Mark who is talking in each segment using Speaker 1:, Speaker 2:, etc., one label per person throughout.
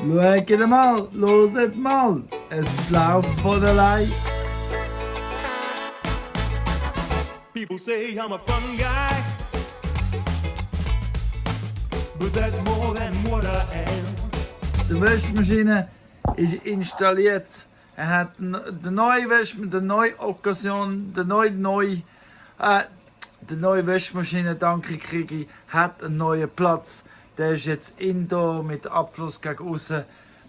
Speaker 1: Schaut mal, loset mal, es läuft von allein.
Speaker 2: People say I'm a fun guy, but that's more than what I am.
Speaker 1: Die Wäschmaschine ist installiert. Er hat die neue Occasion, die neue Wäschmaschine, danke Krigi, hat einen neuen Platz. Der ist jetzt indoor mit Abfluss gegen außen.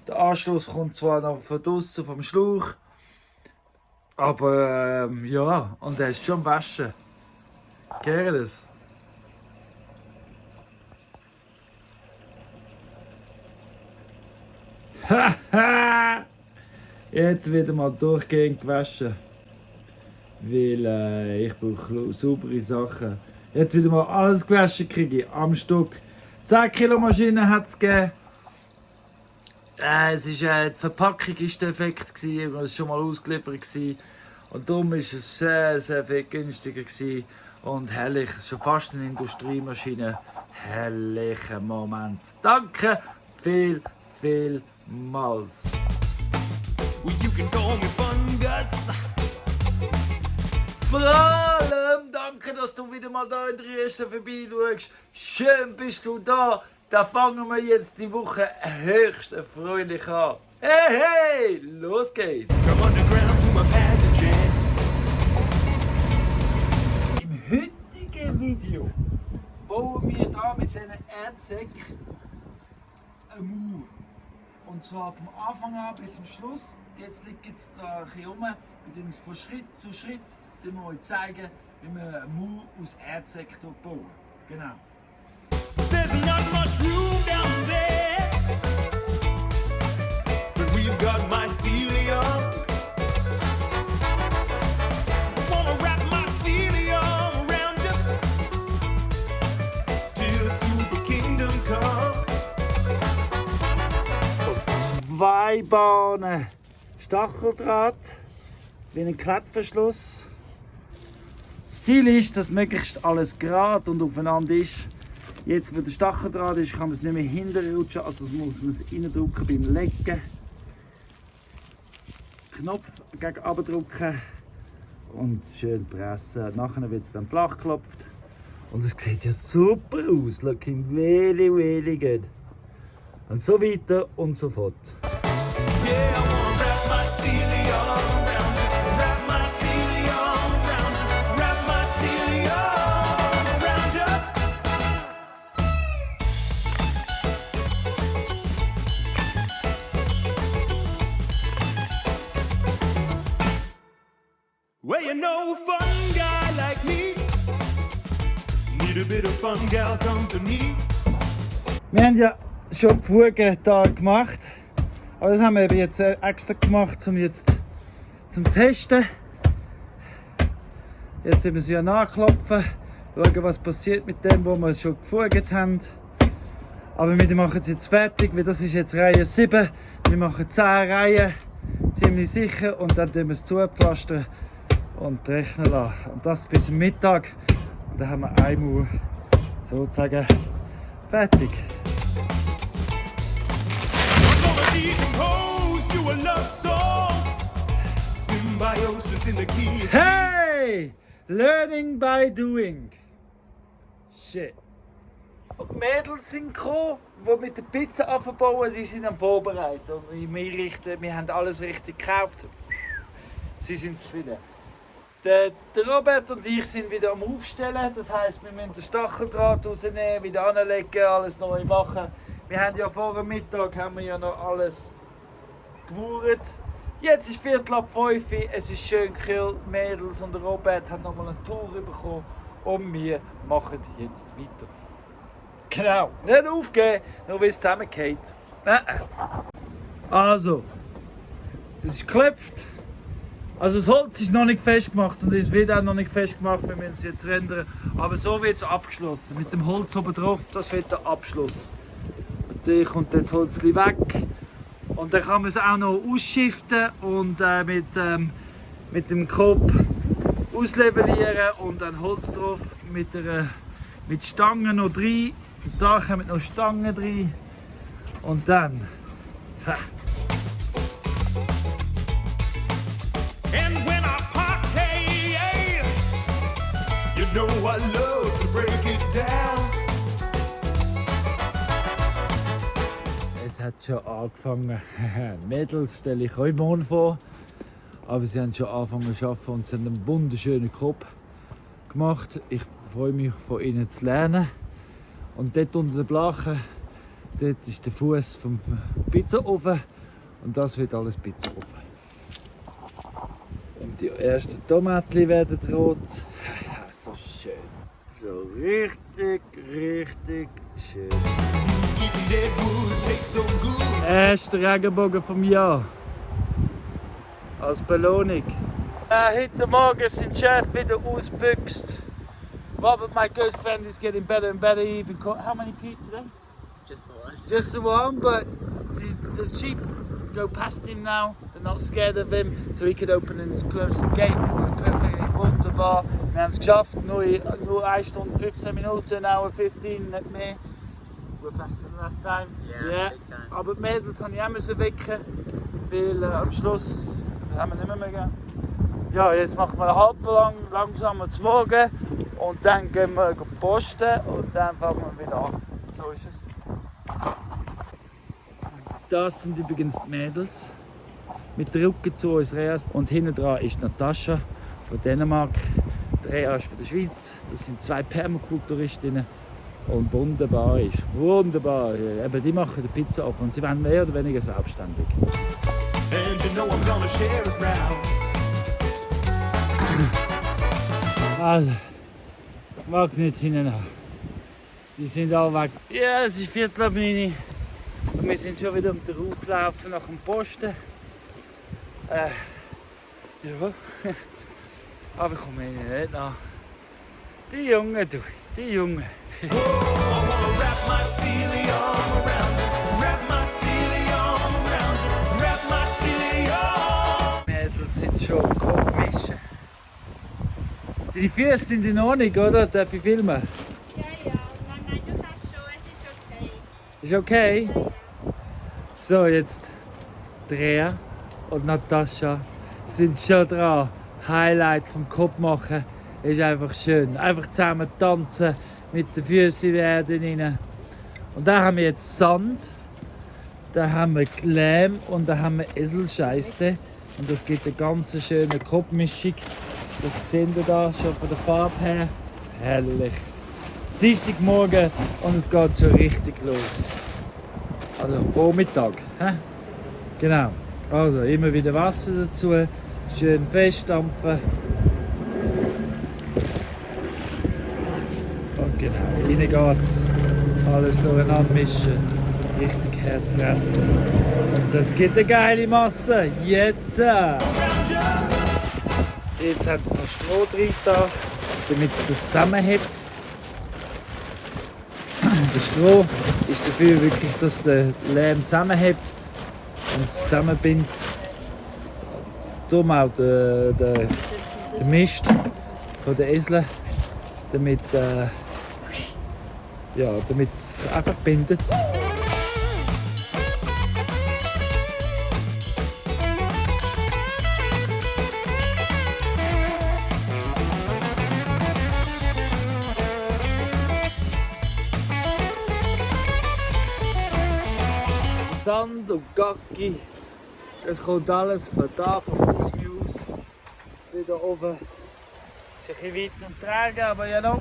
Speaker 1: Der Anschluss kommt zwar noch von draussen vom Schlauch, aber ja, und er ist schon am Waschen. Geht das? Haha! Jetzt wieder mal durchgehend gewaschen. Weil ich brauche saubere Sachen. Jetzt wieder mal alles gewaschen kriege am Stück. 10 Kilo Maschine hat es gegeben. Die Verpackung war defekt, es war schon mal ausgeliefert. Und darum war es sehr, sehr viel günstiger. Und herrlich, es ist schon fast eine Industriemaschine. Herrlicher Moment. Danke vielmals.
Speaker 2: Well, you can call me Fungus.
Speaker 1: Vor allem danke, dass du wieder mal da in der ersten vorbeischaust. Schön bist du da. Da fangen wir jetzt die Woche höchst erfreulich an. Hey, los geht's!
Speaker 2: From underground to my packaging.
Speaker 1: Im heutigen Video bauen wir da mit diesen Erdsäcken eine Mauer. Und zwar vom Anfang an bis zum Schluss. Jetzt liegt es da ein bisschen rum. Wir werden es von Schritt zu Schritt euch zeigen, wie wir eine Mauer aus Erdsäcken bauen. Genau.
Speaker 2: There's not much room down there, but we've got mycelium. Wanna wrap mycelium around you till super kingdom come.
Speaker 1: 2 Bahnen Stacheldraht wie ein Klettverschluss. Das Ziel ist, dass möglichst alles gerade und aufeinander ist. Jetzt, wo der Stacheldraht ist, kann man es nicht mehr hinterrutschen, also muss man es reindrücken beim Lecken. Knopf gegen abdrücken und schön pressen. Nachher wird es dann flach geklopft. Und es sieht ja super aus. Looking really good. Und so weiter und so fort.
Speaker 2: Yeah, I wanna wrap mycelium around you, wrap mycelium around you, wrap mycelium around you. Well, you know, fun guy like me need a bit of fun gal company.
Speaker 1: Wir haben ja schon die Fugen hier gemacht. Aber das haben wir eben jetzt extra gemacht, zum Testen. Jetzt müssen wir nachklopfen, schauen, was passiert mit dem, was wir schon gefugt haben. Aber wir machen es jetzt fertig, weil das ist jetzt Reihe 7. Wir machen 10 Reihen, ziemlich sicher, und dann tun wir es zupflastern und rechnen lassen. Und das bis zum Mittag. Und dann haben wir eine Mauer sozusagen fertig.
Speaker 2: Decompose you a love song. Symbiosis in the key.
Speaker 1: Hey! Learning by doing. Shit. Die Mädels sind gekommen, die mit der Pizza anbauen. Sie sind am Vorbereiten und wir haben alles richtig gekauft. Sie sind zufrieden. Der Robert und ich sind wieder am Aufstellen. Das heisst, wir müssen den Stacheldraht rausnehmen, wieder anlegen, alles neu machen. Wir haben ja vor dem Mittag noch alles gemauert. Jetzt ist 4:45, es ist schön kühl. Die Mädels und der Robert haben nochmal eine Tour bekommen und wir machen jetzt weiter. Genau, nicht aufgeben, nur weil es zusammengeht. Also, es ist geklopft. Also das Holz ist noch nicht festgemacht und es wird auch noch nicht festgemacht, wir müssen es jetzt rendern. Aber so wird es abgeschlossen. Mit dem Holz oben drauf, das wird der Abschluss. Natürlich kommt das Holz weg. Und dann kann man es auch noch ausschiften und mit dem Kopf auslevellieren und dann Holz drauf mit Stangen noch rein. Und da kommen noch Stangen rein. Und dann Ha.
Speaker 2: And when I party, you know I love to break it down.
Speaker 1: Es hat schon angefangen. Mädels stelle ich euch morgen vor. Aber sie haben schon angefangen zu arbeiten und sie haben einen wunderschönen Kopf gemacht. Ich freue mich, von ihnen zu lernen. Und dort unter der Blache, dort ist der Fuß vom Pizzaofen. Und das wird alles Pizzaofen. Und die ersten Tomaten werden rot. So schön. So richtig, richtig schön.
Speaker 2: Eating dead wood tastes so good.
Speaker 1: Erster Regenbogen vom Jahr. Als Belohnung. Heute Morgen sind Chef wieder ausgebüxt. Robert, my good friend, is getting better and better. Even how many feet today?
Speaker 3: Just one.
Speaker 1: Just the one, but the sheep go past him now. They're not scared of him, so he could open and close the gate. Perfectly wunderbar. Wir haben es geschafft. Nur 1 Stunde 15 Minuten, an hour 15, nicht mehr. We're faster than last time.
Speaker 3: Yeah, big time.
Speaker 1: Aber die Mädels musste ich auch müssen wecken, weil am Schluss haben wir nicht mehr gegeben. Ja, jetzt machen wir halb langsam zum Morgen und dann gehen wir posten und dann fangen wir wieder an. So ist es. Das sind übrigens die Mädels mit dem Rücken zu uns Reas und hinten dran ist Natascha von Dänemark, die Rea ist von der Schweiz. Das sind 2 Permakulturistinnen und wunderbar ist. Wunderbar. Eben, die machen die Pizza auf und sie werden mehr oder weniger selbstständig.
Speaker 2: And you know I'm gonna share it round.
Speaker 1: Also, ich mag nicht hinten an. Die sind alle weg. Ja, es ist 8:45 und wir sind schon wieder um den Auflaufen nach dem Posten. Ja. Aber ich komme ihnen nicht nach. Die Jungen, du, die Jungen.
Speaker 2: Oh, I wanna wrap my ceiling around you. Wrap my ceiling around you. Wrap my ceiling
Speaker 1: Die Mädels sind schon Kopfmischen. Die Füße sind in Ordnung, oder? Darf ich filmen?
Speaker 4: Ja, nein, du kannst schon, es ist okay.
Speaker 1: Ist okay? So, jetzt Drea und Natascha sind schon dran. Highlight vom Kopf machen ist einfach schön. Einfach zusammen tanzen, mit den Füßen werden rein. Und da haben wir jetzt Sand, da haben wir Lehm und da haben wir Eselscheiße. Und das gibt eine ganz schöne Kopfmischung. Das seht ihr da schon von der Farbe her. Herrlich. Dienstagmorgen und es geht schon richtig los. Also Vormittag. Genau. Also immer wieder Wasser dazu. Schön feststampfen. Und genau, rein geht's. Alles durcheinander mischen. Richtig hart pressen. Und das gibt eine geile Masse. Yes! Sir. Jetzt hat es noch Stroh drin, da, damit es das zusammenhält. Der Stroh ist dafür wirklich, dass der Lehm zusammenhält und es zusammenbindet. Darum auch der Mist von den Eseln, damit es einfach bindet. Sand und Gacki, das kommt alles von da, vom Haus aus. Wieder oben ist ein bisschen weit zum Tragen, aber ja noch.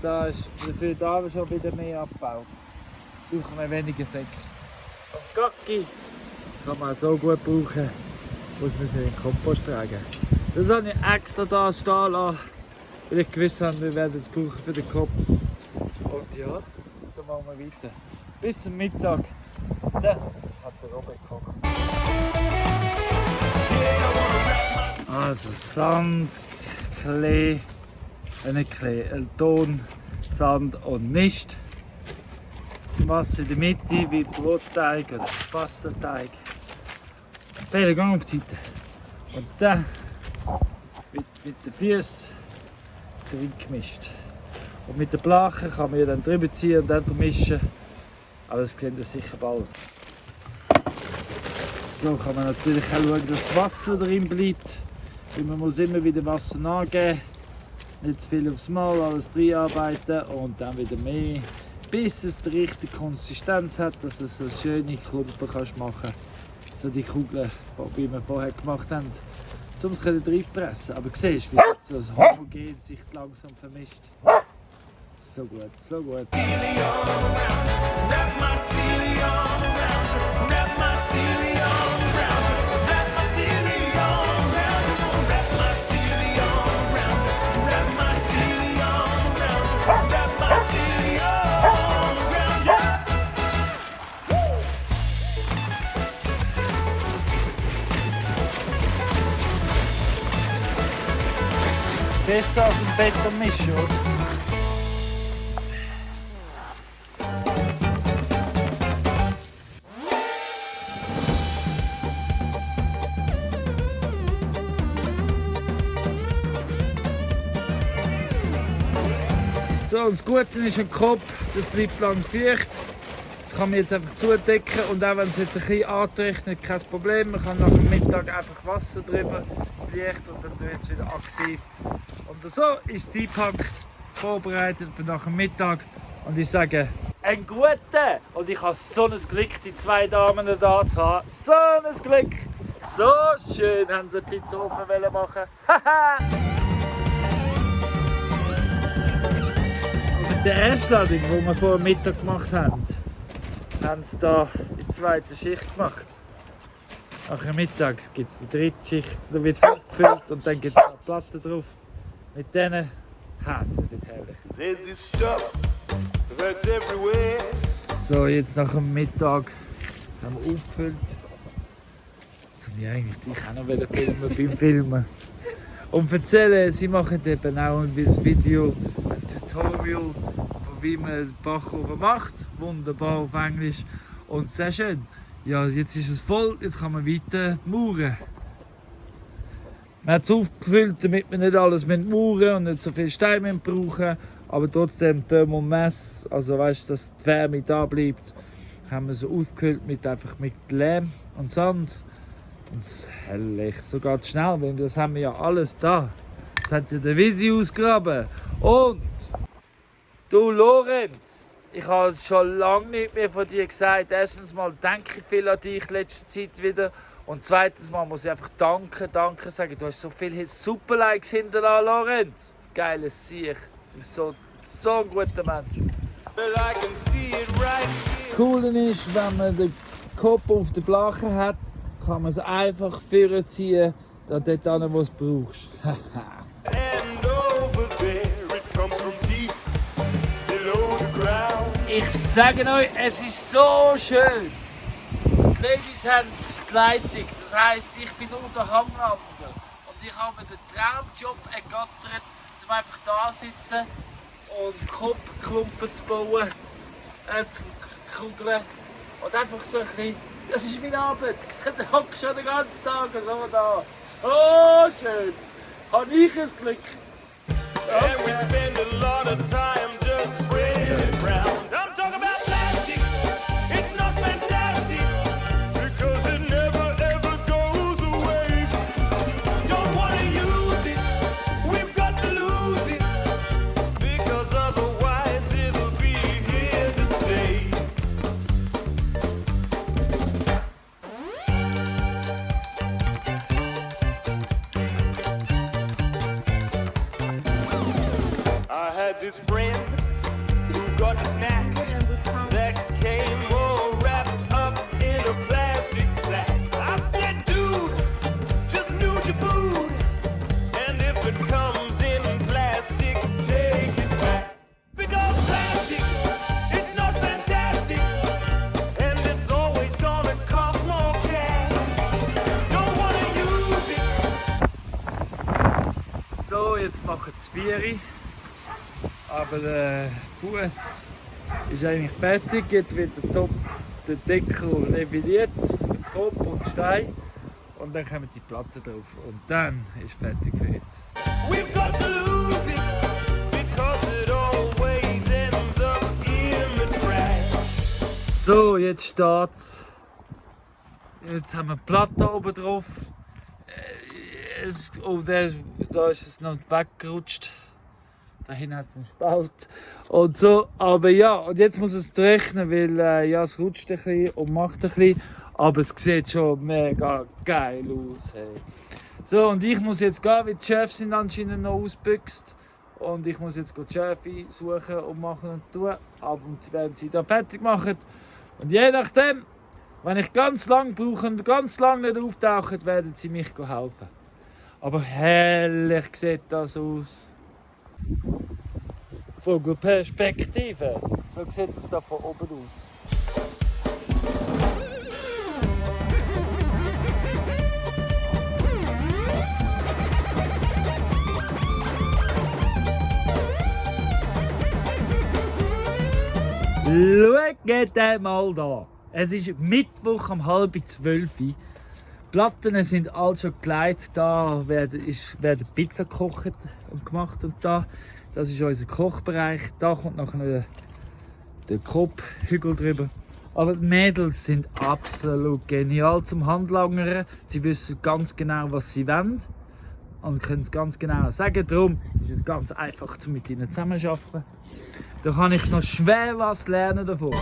Speaker 1: Da ist dafür da schon wieder mehr abgebaut. Brauchen wir weniger Säcke. Und Gacki kann man so gut brauchen, muss man sie in den Kompost tragen. Das habe ich extra da stehen lassen, weil ich gewusst habe, wir werden es brauchen für den Kopf. Und ja, so machen wir weiter. Bis zum Mittag. Das hat der Robert gekocht. Also Sand, Klee, nicht Klee, Ton, Sand und Mist. Wasser in der Mitte wie Brotteig oder Pastateig. Fehler Gang auf die Seite. Und dann mit den Füßen drin gemischt. Und mit der Blache kann man ja dann drüber ziehen und dann vermischen. Aber das sehen wir sicher bald. So kann man natürlich auch schauen, dass das Wasser drin bleibt. Weil man muss immer wieder Wasser nachgeben. Nicht zu viel aufs Mal, alles reinarbeiten und dann wieder mehr. Bis es die richtige Konsistenz hat, dass es so schöne Klumpen kannst machen. So die Kugeln, die wir vorher gemacht haben, um es reinpressen. Aber siehst du, wie es so homogen sich langsam vermischt. So gut, so gut.
Speaker 2: Wrap my silly arm around you. Wrap my silly arm around you. Wrap my silly arm around you. Wrap my silly arm around you. Wrap my silly arm around you. Wrap my silly arm around you.
Speaker 1: Besser als ein Bett am Mischen, oder? So, und das Gute ist am Kopf, das bleibt lang feucht. Das kann man jetzt einfach zudecken und auch wenn es jetzt ein bisschen antrocknet, kein Problem. Man kann nach dem Mittag einfach Wasser drüber feucht und dann wird es wieder aktiv. Und so ist es eingepackt, vorbereitet für nach dem Mittag. Und ich sage, ein guter! Und ich habe so ein Glück, die zwei Damen da zu haben. So ein Glück! So schön haben sie einen Pizzaofen machen. Haha! Mit der Erstladung, die wir vor dem Mittag gemacht haben, haben sie da die zweite Schicht gemacht. Nach dem Mittag gibt es die dritte Schicht, da wird es aufgefüllt und dann gibt es eine Platte drauf. Mit denen das wird herrlich.
Speaker 2: There's this stuff that's everywhere.
Speaker 1: So, jetzt nach dem Mittag haben wir aufgefüllt. Jetzt habe ich eigentlich auch noch filmen beim Filmen. Und erzählen, sie machen eben auch ein Video, ein Tutorial, von wie man den Backofen macht. Wunderbar auf Englisch und sehr schön. Ja, jetzt ist es voll, jetzt kann man weiter mauern. Man hat es aufgefüllt, damit wir nicht alles mauern und nicht so viel Steine brauchen. Aber trotzdem Thermomess, also weißt du, dass die Wärme da bleibt, haben wir so aufgefüllt mit Lehm und Sand. Und herrlich, so geht es schnell, weil das haben wir ja alles da. Das hat ja der Visi ausgegraben. Und du Lorenz, ich habe schon lange nicht mehr von dir gesagt. Erstens mal denke ich viel an dich letzte Zeit wieder. Und zweitens mal muss ich einfach danke sagen. Du hast so viele Super-Likes hinterlassen, Lorenz. Geiles Sieg. Du bist so ein guter Mensch.
Speaker 2: Well, I can see it right here.
Speaker 1: Das Coole ist, wenn man den Kopf auf der Flache hat, kann man es einfach vorziehen, da dort an, wo du es brauchst.
Speaker 2: And over there it comes from deep below the ground.
Speaker 1: Ich sage euch, es ist so schön. Die Ladies haben die Leitung, das heisst, ich bin nur der Hangrampe. Und ich habe mir den Traumjob ergattert, um einfach da sitzen und Kopfklumpen zu bauen, zu kugeln. Und einfach so ein bisschen, das ist meine Arbeit. Ich hocke schon den ganzen Tag so da. So schön. Habe ich ein Glück.
Speaker 2: And we spend a lot of time just spreading it round. I'm talking about plastic. It's not fantastic because it never ever goes away. Don't wanna use it. We've got to lose it because otherwise it'll be here to stay. I had this friend who got a snack that came all wrapped up in a plastic sack. I said, dude, just nude your food. And if it comes in plastic, take it back. Because plastic, it's not fantastic. And it's always gonna cost more cash. Don't wanna use it.
Speaker 1: So, jetzt machen es 4. Aber der Fuß ist eigentlich fertig. Jetzt wird der Deckel leveliert mit Kopf und Stein. Und dann kommen die Platten drauf. Und dann ist fertig für heute.
Speaker 2: We've got to lose it because it always ends up in the trash.
Speaker 1: So, jetzt steht's Jetzt haben wir die Platte oben drauf. Da ist es noch weggerutscht. Da hinten hat es einen Spalt. Und so, aber ja, und jetzt muss es trocknen, weil ja, es rutscht ein bisschen und macht ein bisschen. Aber es sieht schon mega geil aus. Hey. So, und ich muss jetzt gehen, weil die Chefs sind anscheinend noch ausgebüxt. Und ich muss jetzt die Chefe suchen und machen und tun. Aber wenn sie da fertig machen. Und je nachdem, wenn ich ganz lange brauche und ganz lange nicht auftauche, werden sie mich helfen. Aber herrlich sieht das aus. Vogelperspektive. So sieht es da von oben aus. Schaut mal da! Es ist Mittwoch um 11:30. Die Platten sind alle schon gelegt. Da werden Pizza gekocht und gemacht. Und da, das ist unser Kochbereich. Da kommt nachher der Kopfhügel drüber. Aber die Mädels sind absolut genial zum Handlangern. Sie wissen ganz genau, was sie wollen. Und können es ganz genau sagen. Darum ist es ganz einfach, mit ihnen zusammenzuarbeiten. Da kann ich noch schwer was lernen davon.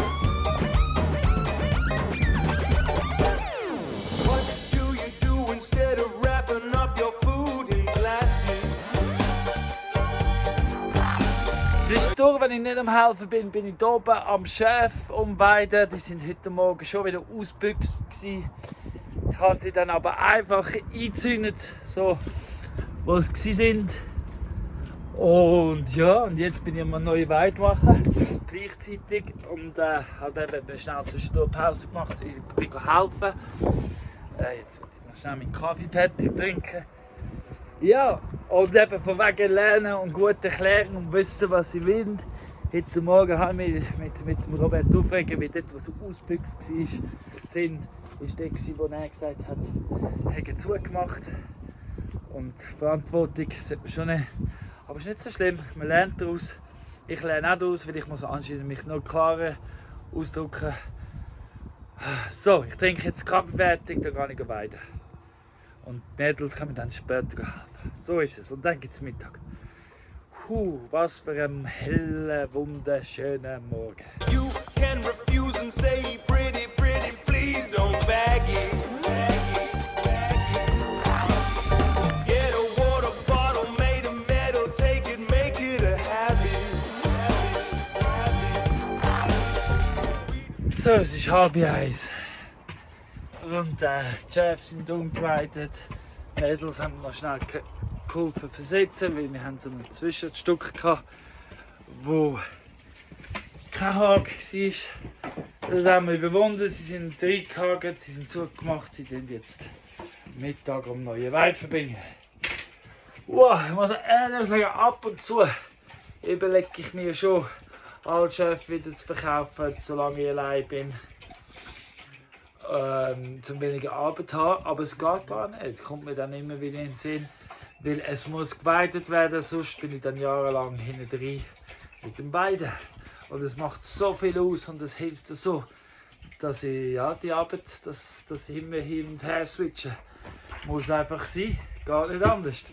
Speaker 1: Zwischendurch, wenn ich nicht am Helfen bin, bin ich hier oben am Chef um beide. Die sind heute Morgen schon wieder ausgebüxt gewesen. Ich habe sie dann aber einfach eingezündet, so wo sie sind. Und ja, und jetzt bin ich am neue Weid machen, gleichzeitig. Und halt eben schnell zur Pause gemacht, ich bin helfen. Jetzt will ich noch schnell meinen Kaffee fertig trinken. Ja, und eben von wegen lernen und gut erklären und wissen, was ich will. Heute Morgen habe ich mich mit dem Robert aufregen, wie dort, was so ausgebüxt war, ist der, wo er gesagt hat, er zugemacht. Und Verantwortung sollte man schon nicht. Aber es ist nicht so schlimm, man lernt daraus. Ich lerne auch daraus, weil ich muss anscheinend mich noch klarer ausdrücken. So, ich trinke jetzt Kaffee fertig, dann gehe ich weiter. Und die Mädels können dann später helfen. So ist es. Und dann gibt es Mittag. Was für ein heller, wunderschöner Morgen.
Speaker 2: You can refuse and say pretty, pretty, please don't bag it. Get a water bottle made of metal, take it, make it a habit.
Speaker 1: So, es ist 12:30. Und die Chefs sind umgeleitet. Die Mädels haben noch schnell geholfen versetzen, weil wir haben so ein Zwischenstück gehabt, wo kein Haken war. Das haben wir überwunden, sie sind reingehakt, sie sind zugemacht, sie tun jetzt Mittag am neuen Weid verbringen. Wow, ich muss ehrlich sagen, ab und zu überlege ich mir schon, als Chef wieder zu verkaufen, solange ich allein bin. Zum weniger Arbeit zu haben, aber es geht gar nicht. Kommt mir dann immer wieder in den Sinn, weil es muss geweitet werden, sonst bin ich dann jahrelang hinten drin mit den beiden. Und es macht so viel aus und es hilft so, dass ich ja, die Arbeit, dass ich immer hin und her switchen muss einfach sein, gar nicht anders.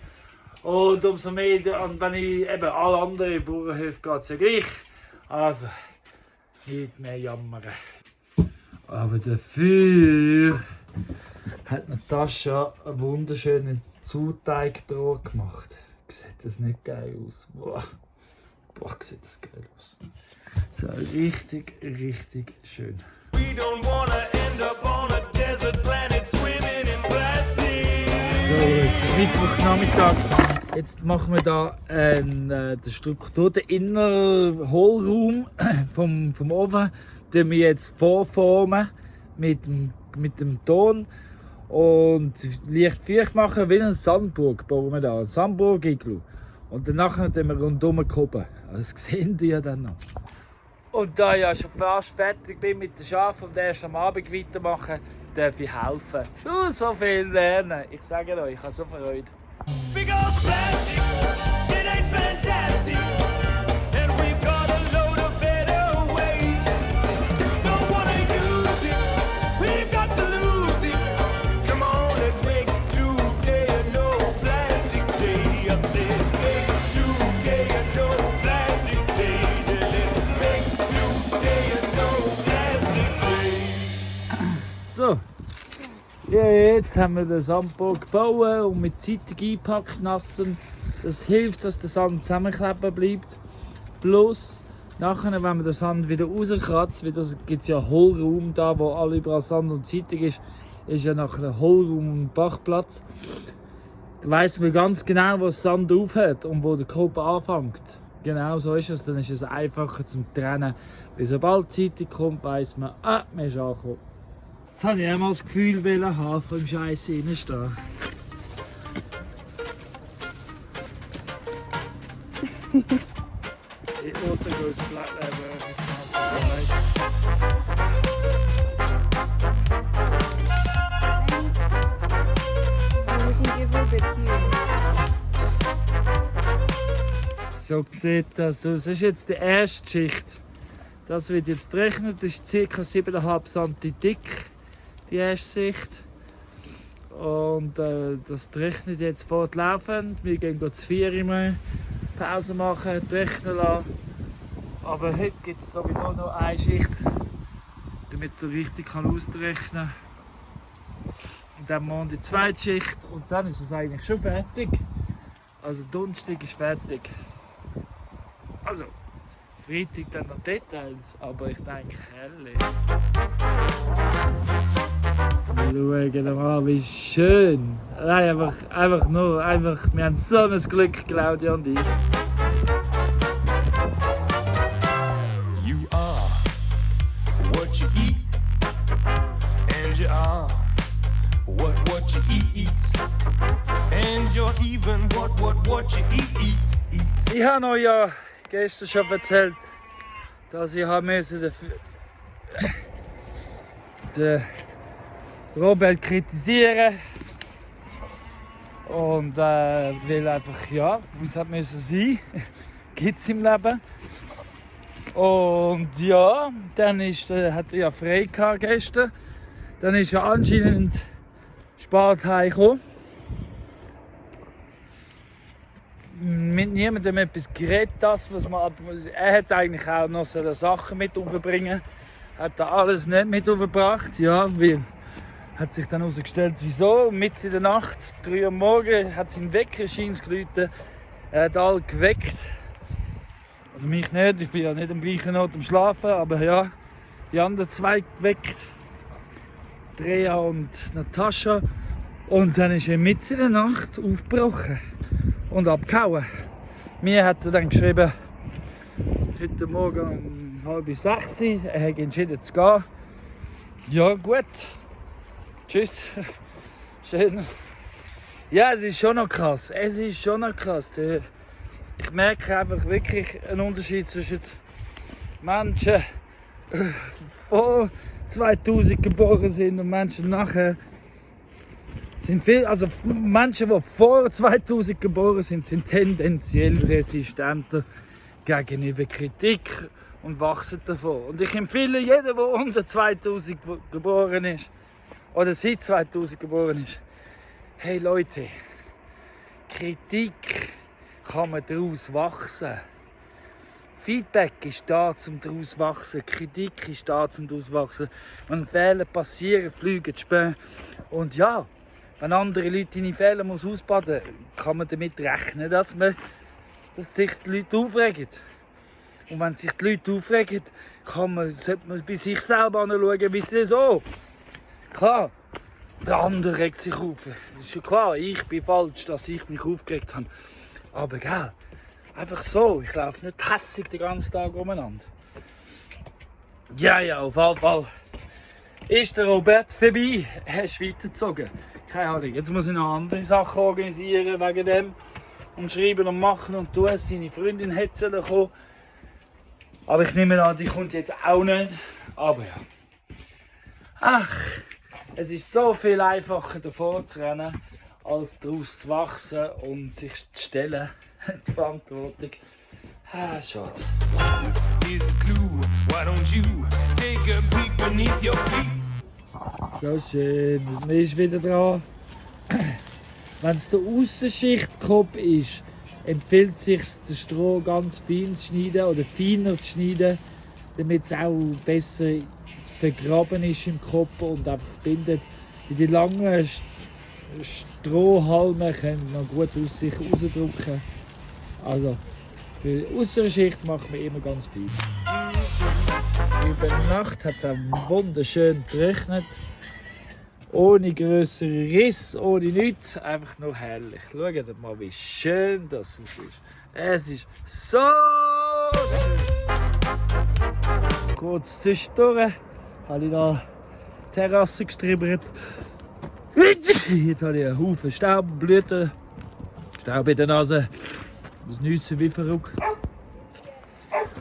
Speaker 1: Und umso mehr, und wenn ich eben alle anderen Bauernhöfe geht es ja gleich. Also, nicht mehr jammern. Aber dafür hat Natascha einen wunderschönen Zuteigbrot gemacht. Sieht das nicht geil aus? Boah, sieht das geil aus. So richtig, richtig schön.
Speaker 2: We don't wanna end up on a desert planet swimming in plastic.
Speaker 1: So, jetzt ist Mittwochnachmittag. Jetzt machen wir da die Struktur, den inneren Hohlraum vom Ofen. Den wir jetzt vorformen mit dem Ton und leicht feucht machen wie eine Sandburg, bauen wir da, ein Sandburg-Iglu. Und danach tun wir rundum kuppen. Das sehen die ja dann noch. Und da ich ja schon fast fertig bin mit den Schafen und erst am Abend weitermachen, darf ich helfen. Schon so viel lernen. Ich sage euch, ich habe so Freude.
Speaker 2: Big old plastic, it ain't fantastic. And we've got a load of better ways. Don't wanna use it, we've got to lose it.
Speaker 1: So. Ja, jetzt haben wir den Sandburg gebaut und mit Zeitung eingepackt nassen. Das hilft, dass der Sand zusammenkleben bleibt. Plus, nachher, wenn man den Sand wieder rauskratzt, weil das gibt es ja Hohlraum da, wo alle überall Sand und Zeitung ist ja nachher ein Hohlraum und Bachplatz. Da weiss man ganz genau, wo das Sand aufhört und wo der Körper anfängt. Genau so ist es, dann ist es einfacher zum Trennen. Weil sobald die Zeitung kommt, weiss man, man ist angekommen. Jetzt wollte ich einmal das Gefühl haben, vor dem Scheiß reinstehen. It also goes flat there, but it's
Speaker 4: We can give her a bit here.
Speaker 1: So sieht das aus. Das ist jetzt die erste Schicht. Das wird jetzt gerechnet, das ist ca. 7,5 cm dick, die erste Schicht. Und das rechnet jetzt fortlaufend. Wir gehen zu 4 immer Pause machen, rechnen lassen. Aber heute gibt es sowieso noch eine Schicht, damit es so richtig ausrechnen kann. Und dann morgen die zweite Schicht und dann ist es eigentlich schon fertig. Also Donnerstag ist fertig. Also, Freitag dann noch Details, aber ich denke, herrlich. Schauen mal, wie schön. Nein, wir haben so ein Glück, Claudia und ich.
Speaker 2: You are what you eat, and you are what you eats, and you're even what you eats.
Speaker 1: Ich habe euch ja gestern schon erzählt, dass ich den Robert kritisieren und weil einfach, ja, es hat müssen sein, gibt es im Leben. Und ja, dann hat er ja frei gehabt gestern, dann ist er anscheinend spät heimgekommen. Mit niemandem etwas geredet, er hat eigentlich auch noch so Sachen mit überbringen, hat da alles nicht mit überbracht, ja, weil hat sich dann herausgestellt, wieso, mitten in der Nacht, 3 Uhr morgens, hat sein Wecker geläutet, er hat alle geweckt, also mich nicht, ich bin ja nicht am gleichen Ort am Schlafen, aber ja, die anderen 2 geweckt, Drea und Natascha, und dann ist er mitten in der Nacht aufgebrochen und abgehauen. Mir hat er dann geschrieben, heute Morgen um 5:30, er hat entschieden zu gehen. Ja gut, tschüss, schön. Ja, es ist schon noch krass, Ich merke einfach wirklich einen Unterschied zwischen Menschen, die vor 2000 geboren sind und Menschen nachher. Also Menschen, die vor 2000 geboren sind, sind tendenziell resistenter gegenüber Kritik und wachsen davon. Und ich empfehle jedem, der unter 2000 geboren ist oder seit 2000 geboren ist, hey Leute, Kritik kann man daraus wachsen. Feedback ist da, um daraus zu wachsen. Kritik ist da, um daraus zu wachsen. Wenn Fehler passieren, fliegen die Späne. Und ja, wenn andere Leute ihre Fehler ausbaden müssen, kann man damit rechnen, dass sich die Leute aufregen. Und wenn sich die Leute aufregen, sollte man bei sich selber anschauen, wieso. Klar, der andere regt sich auf. Das ist schon klar, ich bin falsch, dass ich mich aufgeregt habe. Aber gell, einfach so, ich laufe nicht hässig den ganzen Tag umeinander. Ja, auf jeden Fall ist der Robert vorbei, er ist weitergezogen. Keine Ahnung, jetzt muss ich noch andere Sachen organisieren wegen dem. Und schreiben und machen und tun. Seine Freundin hätte kommen. Aber ich nehme an, die kommt jetzt auch nicht. Aber ja. Ach, es ist so viel einfacher davor zu rennen, als daraus zu wachsen und sich zu stellen. Die Verantwortung. Ah, schade.
Speaker 2: Here's a clue, why don't you take a peek beneath your feet?
Speaker 1: So schön, man ist wieder dran. Wenn es der Aussenschichtkopf ist, empfiehlt es sich, den Stroh ganz fein zu schneiden oder feiner zu schneiden, damit es auch besser ins vergraben ist im Kopf und einfach bindet. Die langen Strohhalme können noch gut aus sich rausdrücken. Also für die äußere Schicht macht man immer ganz viel. Über die Nacht hat es auch wunderschön geregnet. Ohne grössere Riss, ohne nichts, einfach nur herrlich. Schaut mal, wie schön das ist. Es ist so schön. Kurz zwischendurch habe ich noch die Terrasse gestribbert. Jetzt habe ich einen Haufen Staubblüten, Staub in der Nase, muss nüssen wie verrückt.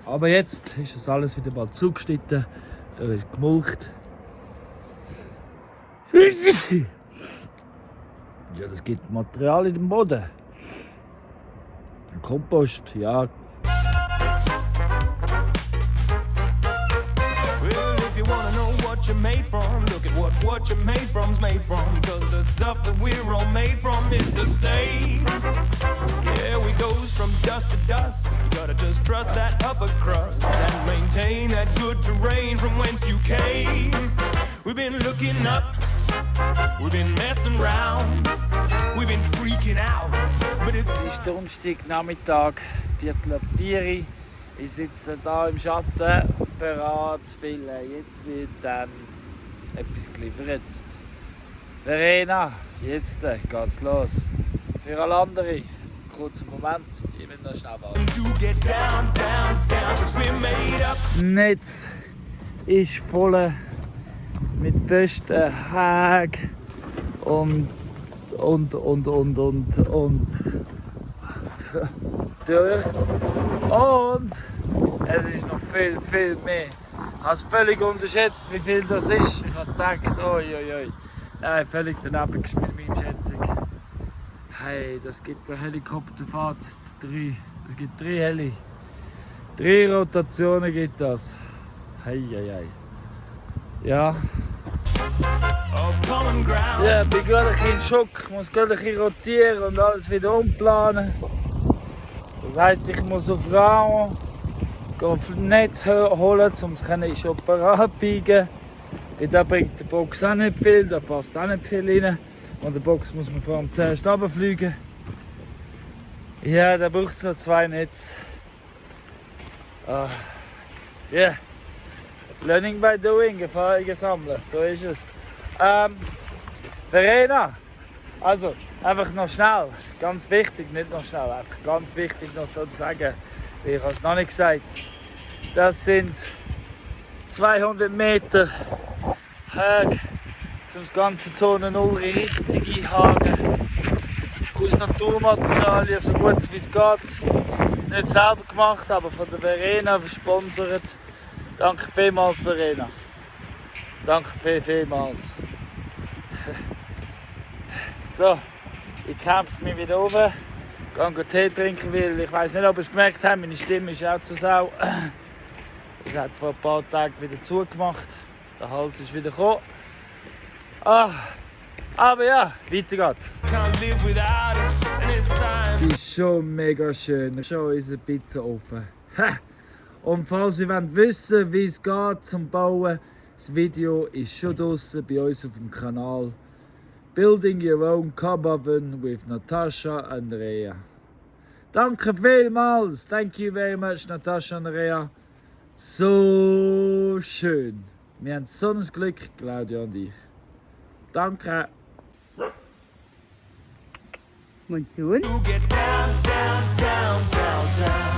Speaker 1: Aber jetzt ist das alles wieder mal zugeschnitten, da ist gemulcht. Ja, das gibt Material in den Boden. Kompost, ja.
Speaker 2: Well, if you wanna know what you're made from, look at what you're made from's made from. Cause the stuff that we're all made from is the same. Yeah, we goes from dust to dust. You gotta just trust that upper crust and maintain that good terrain from whence you came. We've been looking up, we've been messing around, we've been freaking out. But it's
Speaker 1: Es ist Donnerstagnachmittag, 3:45. Ich sitze hier im Schatten, bereit zu filmen. Jetzt wird dann etwas geliefert. Verena, jetzt geht's los. Für alle anderen, kurzen Moment, ich will noch schnell warten.
Speaker 2: to get down, down, down, cause we're made up.
Speaker 1: Das Netz ist voll mit festen Haken und durch. Und es ist noch viel, viel mehr. Ich habe es völlig unterschätzt, wie viel das ist. Ich habe gedacht, oi. Nein, völlig daneben gespielt, meine Schätzung. Hey, das gibt eine Helikopterfahrt 3. Es gibt 3 Heli. 3 Rotationen gibt das. Hey. Ja.
Speaker 2: Of common ground.
Speaker 1: Ja, ich bin gerade ein bisschen in Schock. Ich muss gerade ein bisschen rotieren und alles wieder umplanen. Das heisst, ich muss auf Raum auf Netz holen, um es in Operat abbiegen. Da bringt der Box auch nicht viel, da passt auch nicht viel rein. Und der Box muss man vor allem zuerst runterfliegen. Ja, da braucht es noch 2 Netze. Ja. Learning by doing, Erfahrungen sammeln, so ist es. Verena, also einfach noch schnell, ganz wichtig, nicht noch schnell, einfach ganz wichtig noch so zu sagen, wie ich es noch nicht gesagt. Das sind 200 Meter Höhe, um das ganze Zone 0 richtig einhaken. Aus Naturmaterialien, so gut wie es geht. Nicht selber gemacht, aber von der Verena gesponsert. Danke vielmals, Verena. Danke vielmals. So, ich kämpfe mich wieder runter. Gehe Tee trinken, weil ich weiß nicht, ob ihr es gemerkt habt, meine Stimme ist auch zu sau. Es hat vor ein paar Tagen wieder zugemacht. Der Hals ist wieder gekommen. Aber ja, weiter geht's.
Speaker 2: Can't live without it, and it's time.
Speaker 1: Es ist schon mega schön. Schon ist ein bisschen offen. Und falls ihr wissen wollt, wie es geht zum Bauen, das Video ist schon draussen bei uns auf dem Kanal. Building Your Own Cob Oven with Natasha and Rea. Danke vielmals. Thank you very much, Natasha und Rea. So schön. Wir haben so ein Glück, Claudia und ich. Danke.
Speaker 5: Monsoon.
Speaker 2: To get down, down, down, down, down.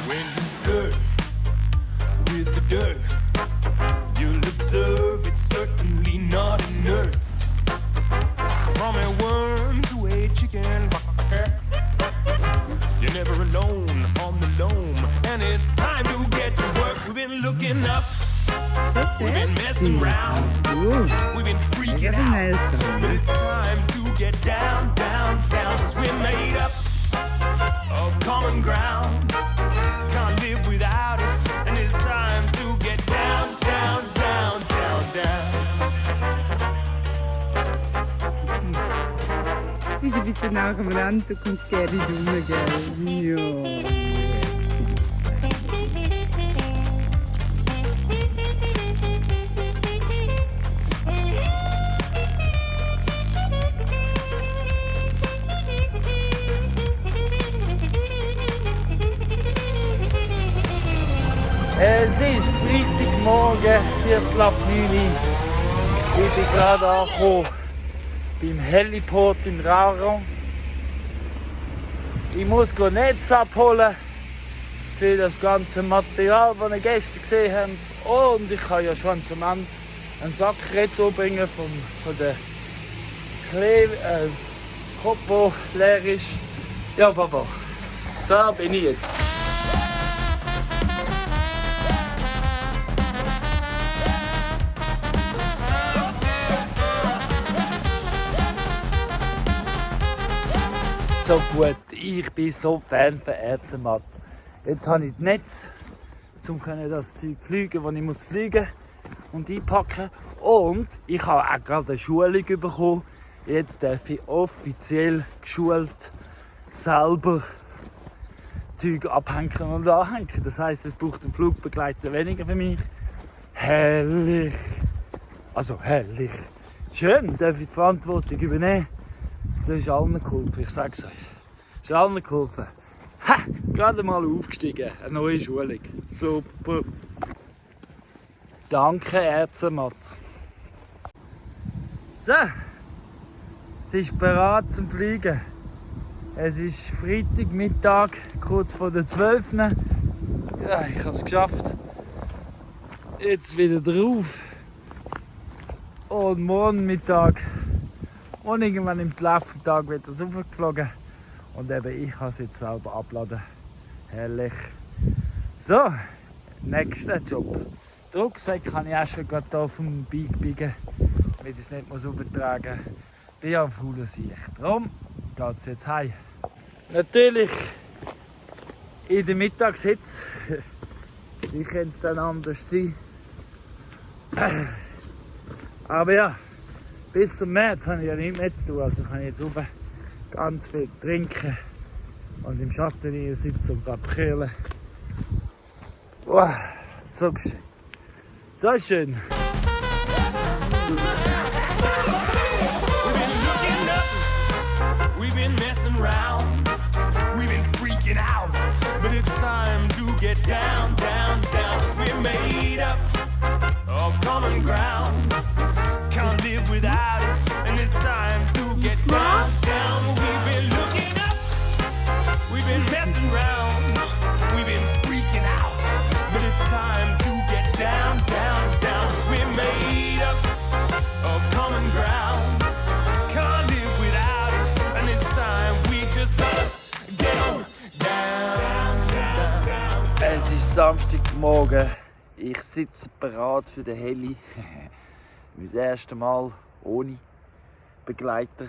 Speaker 2: When you flirt with the dirt, you'll observe it's certainly not inert. From a worm to a chicken, you're never alone on the loam, and it's time to get to work. We've been looking up, we've been messing around, we've been freaking out, but it's time to get down, down, down, 'cause we're made up of common ground. Can't live without it, and it's time to get down, down, down, down, down.
Speaker 5: Wie sie Essen nach dem Rennen, du kommst gerne in die Sonne, gell? Ja.
Speaker 1: Es ist Freitagmorgen, 8:45. Ich bin gerade angekommen beim Heliport in Raron. Ich muss Netz abholen für das ganze Material, das ihr gestern gesehen habt. Und ich kann ja schon zum Ende einen Sack retour bringen von der Kopf, der leer ist. Ja, Papa, da bin ich jetzt. So gut, ich bin so Fan von Ärzematt. Jetzt habe ich das Netz, um das Zeug fliegen, das ich muss fliegen und einpacken. Und ich habe auch gerade eine Schulung bekommen. Jetzt darf ich offiziell geschult selber Zeug abhängen und anhängen. Das heisst, es braucht einen Flugbegleiter weniger für mich. Herrlich! Also herrlich! Schön, darf ich die Verantwortung übernehmen. Das ist allen geholfen, ich sag's euch. Das ist allen geholfen. Ha! Gerade mal aufgestiegen, eine neue Schulung. Super. Danke, Ärzematt. So, es ist bereit zum Fliegen. Es ist Freitagmittag, kurz vor der 12. Ja, ich habe es geschafft. Jetzt wieder drauf. Und morgen Mittag. Und irgendwann im Laufe des Tages wird es aufgeflogen. Und eben ich kann es jetzt selber abladen. Herrlich. So, nächster Job. Den Rucksack kann ich auch schon gerade hier vom Bike biegen, damit ich es nicht übertragen muss. Ich bin ja auf fauler Sicht. Darum geht es jetzt heim. Natürlich in der Mittagshitze. Wie könnte es dann anders sein? Aber ja. Bis zum März habe ich ja nichts mehr zu tun, also kann ich jetzt oben ganz viel trinken und im Schatten hier sitzen und gerade kühlen. Wow, so schön. So schön.
Speaker 2: We've been messing around, we've been freaking out, but it's time to get down, down, down, 'cause we're made up of common ground. Can't live without it, and it's time to get down, down. We've been looking up, we've been messing around, we've been freaking out, but it's time to get down, down, down. 'Cause we're made up of common ground. Can't live without it, and it's time we just gotta get on down, down, down.
Speaker 1: Es ist Samstagmorgen. Ich sitze bereit für den Heli. Das erste Mal ohne Begleiter.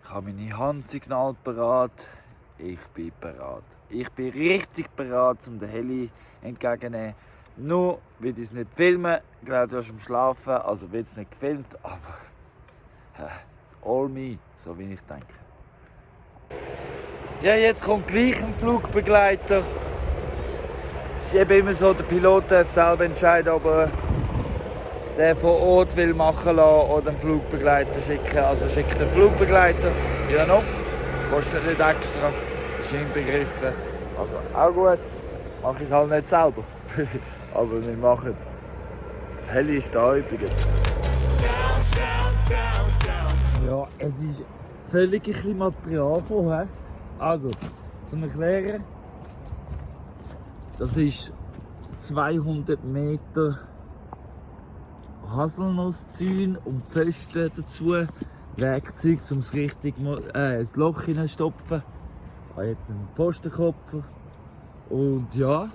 Speaker 1: Ich habe meine Handsignal bereit. Ich bin bereit. Ich bin richtig bereit, um den Heli entgegenzunehmen. Nur will ich es nicht filmen. Ich glaube, du hast am Schlafen, also wird es nicht gefilmt. Aber all me, so wie ich denke. Ja, jetzt kommt gleich ein Flugbegleiter. Es ist eben immer so, der Pilot darf selber entscheiden, ob er den vor Ort will machen lassen oder einen Flugbegleiter schicken. Also schickt einen Flugbegleiter, ja noch, kostet nicht extra, ist inbegriffen. Also auch gut, mache ich es halt nicht selber. Aber wir machen es. Die Heli ist da übrigens. Ja, es ist völlig ein bisschen Material gekommen. Also, zum Erklären, das ist 200 Meter Haselnusszäune und Pfosten dazu. Werkzeug, um es richtig ins Loch hineinstopfen. Ich habe jetzt einen Pfostenkopfer. Und ja,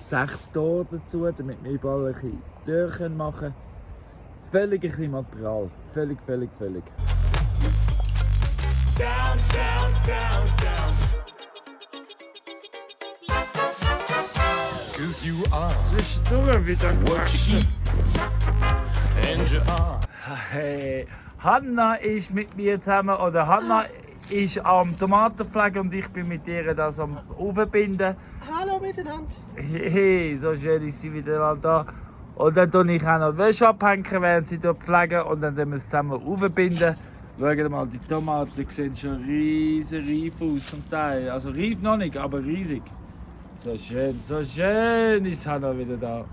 Speaker 1: 6 Tore dazu, damit wir überall ein bisschen Türchen machen können. Völlig ein bisschen Material. Völlig.
Speaker 2: Down, down, down, down. 'Cause you are
Speaker 1: Zwischendurch wieder
Speaker 2: what you eat, and you are.
Speaker 1: Hey, Hanna ist mit mir zusammen, oder Hanna ist am Tomatenpflegen und ich bin mit ihr das am Aufbinden.
Speaker 6: Hallo miteinander.
Speaker 1: Hey, so schön ist sie wieder mal da. Und dann tue ich auch noch die Wäsche abhängen, während sie dort pflegen. Und dann tun wir es zusammen aufbinden. Schaut mal, die Tomaten sehen schon riesig reif aus zum Teil. Also reif noch nicht, aber riesig. So schön ist Hanna wieder da.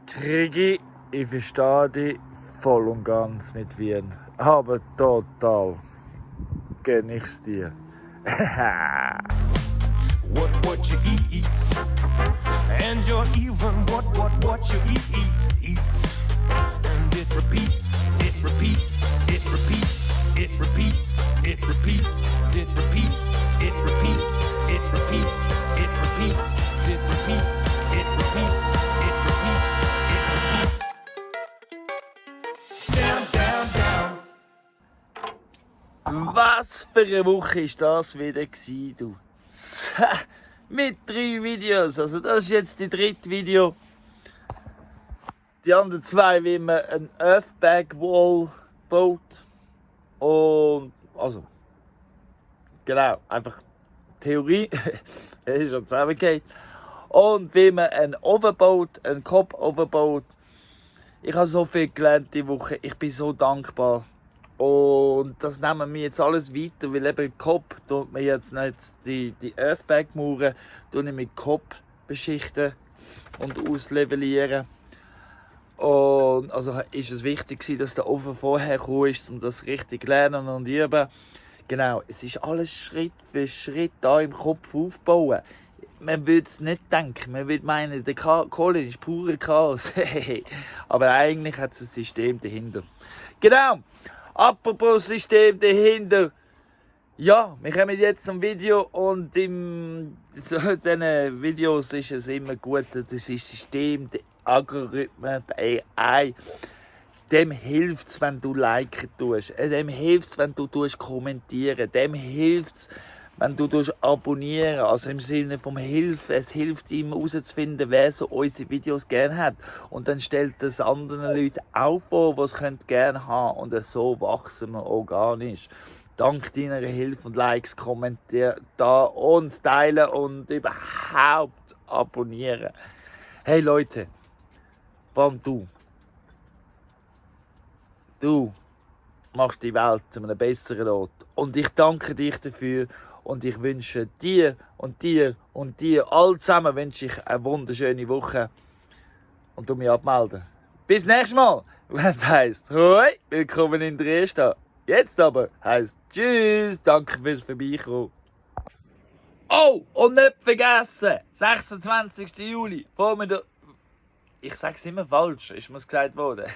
Speaker 1: Krigi, ich verstehe dich voll und ganz mit Wien. Aber total gönn ich's dir.
Speaker 2: What you eat eats, and you're even what you eats, and it repeats, it repeats, it repeats, it repeats, it repeats, it repeats, it repeats, it repeats, it repeats, it repeats, it repeats, it repeats, it repeats. Down, down, down.
Speaker 1: Was für eine Woche ist das wieder gewesen, du? Mit 3 Videos, also das ist jetzt die 3. Video. Die anderen 2, wie man ein Earthbag Wall baut. Und, also, genau, einfach Theorie, es ist schon zusammengeht. Und wie man einen Ofen baut, einen Kopfofen baut. Ich habe so viel gelernt diese Woche, ich bin so dankbar. Und das nehmen wir jetzt alles weiter, weil eben Kopf tut man jetzt nicht die Earthbag-Mauern mit Kopf beschichten und auslevellieren. Und also ist es wichtig, dass der Ofen vorher gekommen ist, um das richtig zu lernen und üben. Genau, es ist alles Schritt für Schritt da im Kopf aufbauen. Man würde es nicht denken, man würde meinen, der Colin ist purer Chaos. Aber eigentlich hat es ein System dahinter. Genau! Apropos System dahinter. Ja, wir kommen jetzt zum Video und in diesen Videos ist es immer gut, das System, der Algorithmus, der AI, dem hilft es, wenn du liken tust, dem hilft es, wenn du kommentieren, dem hilft es, wenn du abonnieren, also im Sinne vom Hilfe, es hilft ihm herauszufinden, wer so unsere Videos gerne hat. Und dann stellt es anderen Leuten auch vor, die es gerne haben. Und so wachsen wir organisch. Dank deiner Hilfe und Likes, Kommentieren, da uns teilen und überhaupt abonnieren. Hey Leute, vor allem du. Du machst die Welt zu einem besseren Ort. Und ich danke dich dafür. Und ich wünsche dir und dir und dir all zusammen wünsche ich eine wunderschöne Woche. Und du mich abmelden. Bis nächstes Mal, wenn es heisst, hoi, willkommen in Dresden. Jetzt aber heisst tschüss, danke fürs Vorbeikommen. Oh, und nicht vergessen, 26. Juli, vor mir der... Ich sage es immer falsch, ist mir gesagt worden.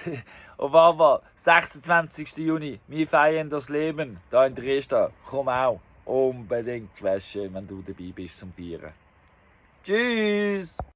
Speaker 1: Auf jeden 26. Juni, wir feiern das Leben, da in Dresden. Komm auch. Unbedingt, wäre schön, wenn du dabei bist zum Feiern. Tschüss!